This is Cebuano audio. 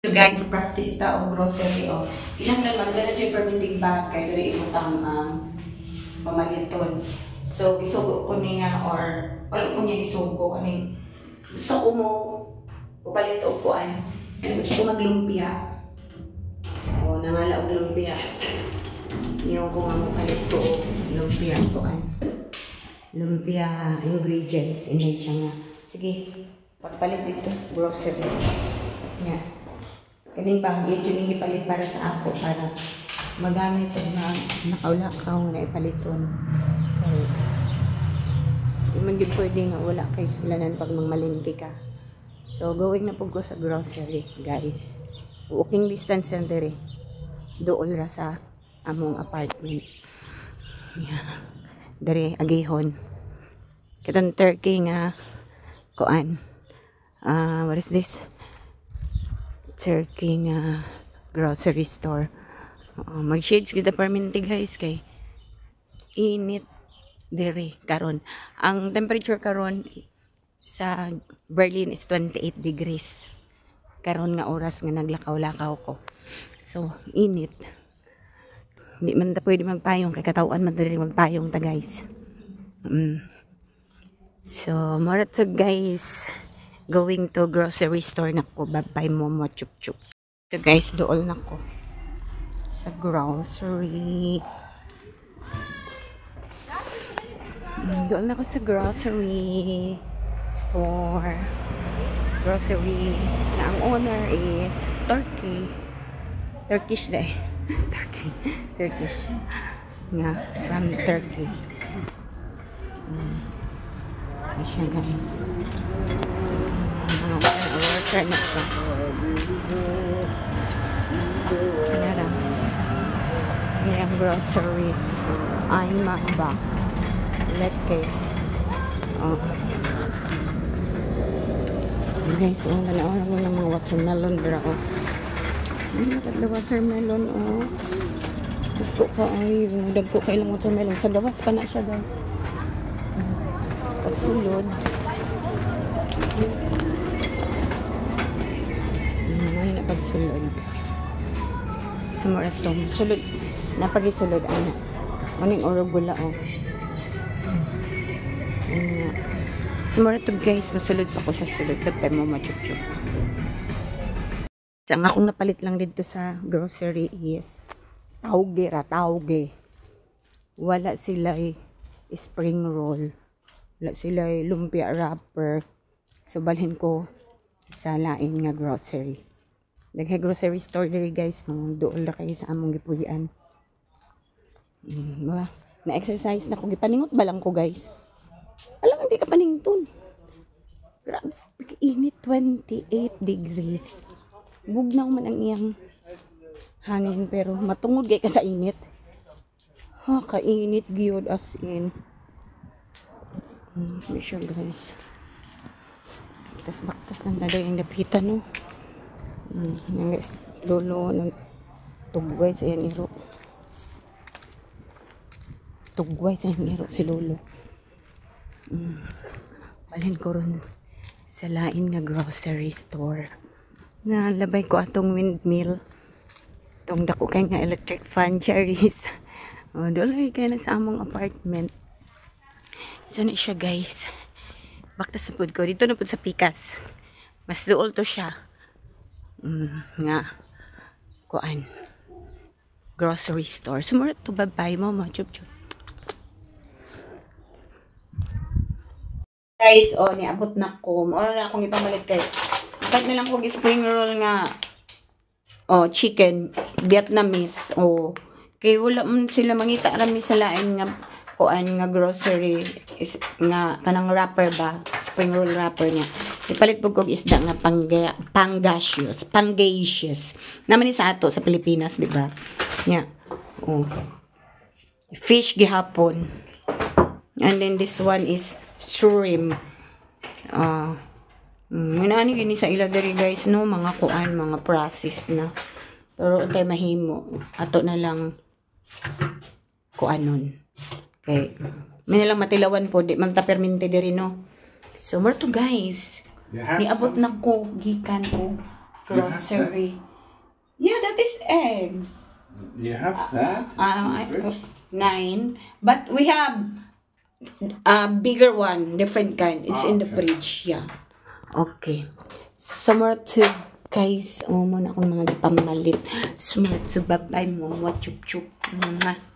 So guys, practice ta og grocery, oh. Kinahanglan magdala jud permitting bag kay diri ibutang ang pamaliton. So gisugo ko niya or wala ko niya gisugo kaning gusto ko mo upalit og kuan. Kani gusto ko maglumpia. Oh, nangala og lumpia. Niyo ko nga mopalit ko og lumpia kuan. Lumpia ingredients ini siya nga. Sige, pagpalit dito sa grocery. Nya. Kaning bag, yun yung gipalit para sa ako para magamit og na nakaulakaw na ipaliton. Kay di man gyud pwede nga wala kay sulanan pag mangmalengke ka. So going na pud ko sa grocery, guys. Walking distance lang diri. Dool ra sa among apartment. Yeah. Diri agihon. Katong Turkey nga kuan. Ah, what is this? Turkey nga grocery store. Mag-shades kita permanente, guys, kay init diri karon. Ang temperature karon sa Berlin is 28 degrees. Karon nga oras nga naglakaw-lakaw ko. So, init. Hindi man ta pwede magpayong kay katawhan man diri magpayong ta, guys. So, mao to, guys. Going to grocery store na ko. Bye-bye, momo chup chup. So guys, dool na ko sa grocery. Dool na ko sa grocery store. Grocery na ang owner is Turkey. Turkish de. Turkey. Turkish. Nga, from Turkey. Ay siya, guys. Mga worker na siya. Nga ang grocery. Ay ba? Leke. Oh. Guys, oh, tanaw na mo ng mga watermelon bro. Oh. Look at the watermelon, oh. Dagko ka ay, dagko ka ilang watermelon. Sa gawas pa na siya, guys. Pagsulod. Ano na pagsulod? Sa mga itong sulod. Napagisulod, ana. Aning orugula, oh. Ano. Sa mga ito, guys, masulod pa ko sa sulod. Bye mo, machup-chup. Ang akong napalit lang dito sa grocery is tauge ra, tauge. Wala sila spring roll. Wala sila lumpia wrapper. So, balhin ko sa lain nga grocery. Daghay grocery store diri, guys. Mga dool ra kayo sa among gipuy-an. Ba? Na-exercise na ko. Gipaningot ba lang ko, guys? Alam, hindi ka panington. Grabe, init, 28 degrees. Bugnaw man ang iyang hangin pero matungod kay ka sa init. Ha, kainit gyud as in. Siya, guys. Tas baktas ng daday ang dapitan, no. Yang guys, lolo ng tugway sa iyang iro. Tugway sa iyang iro si lolo. Balhin ko ron sa lain nga grocery store. Nalabay ko atong windmill. Itong dako kay nga electric fan, cherries. Oh, doon kay na sa among apartment. So na siya, guys. Baktas na pud ko. Dito na pud sa Pikas. Mas duol to siya. Nga. Kuan. Grocery store. Sumurot to, bye-bye mo. Chup chup. Guys, oh, niabot na ko. Mao na akong ipamalit kay. Kahit na lang kong spring roll nga oh, chicken Vietnamese, oh. Kay wala man sila mangita rami sa lain nga kuan nga grocery is nga kanang wrapper ba, spring roll wrapper niya. Ipalit pud kog isda nga pangasius, pangasius. Naman ni sa ato sa Pilipinas, di ba? Nya. Oh. Fish gihapon. And then this one is shrimp. Ah, uh, gini sa ila diri, guys, no, mga kuan, mga processed na. Pero untay mahimo, ato na lang kuanon. Okay. May na lang matilawan po, di man ta permente diri, no. So, more to, guys. Niabot na ko gikan og You have Grocery. Yeah, that is eggs. You have that in the fridge? Nine. But we have a bigger one, different kind. It's in the fridge, yeah. Okay. Summer to, guys. Oh, mao na akong mga gipamalit. Summer to, bye-bye mo. Chup chup. Mwah.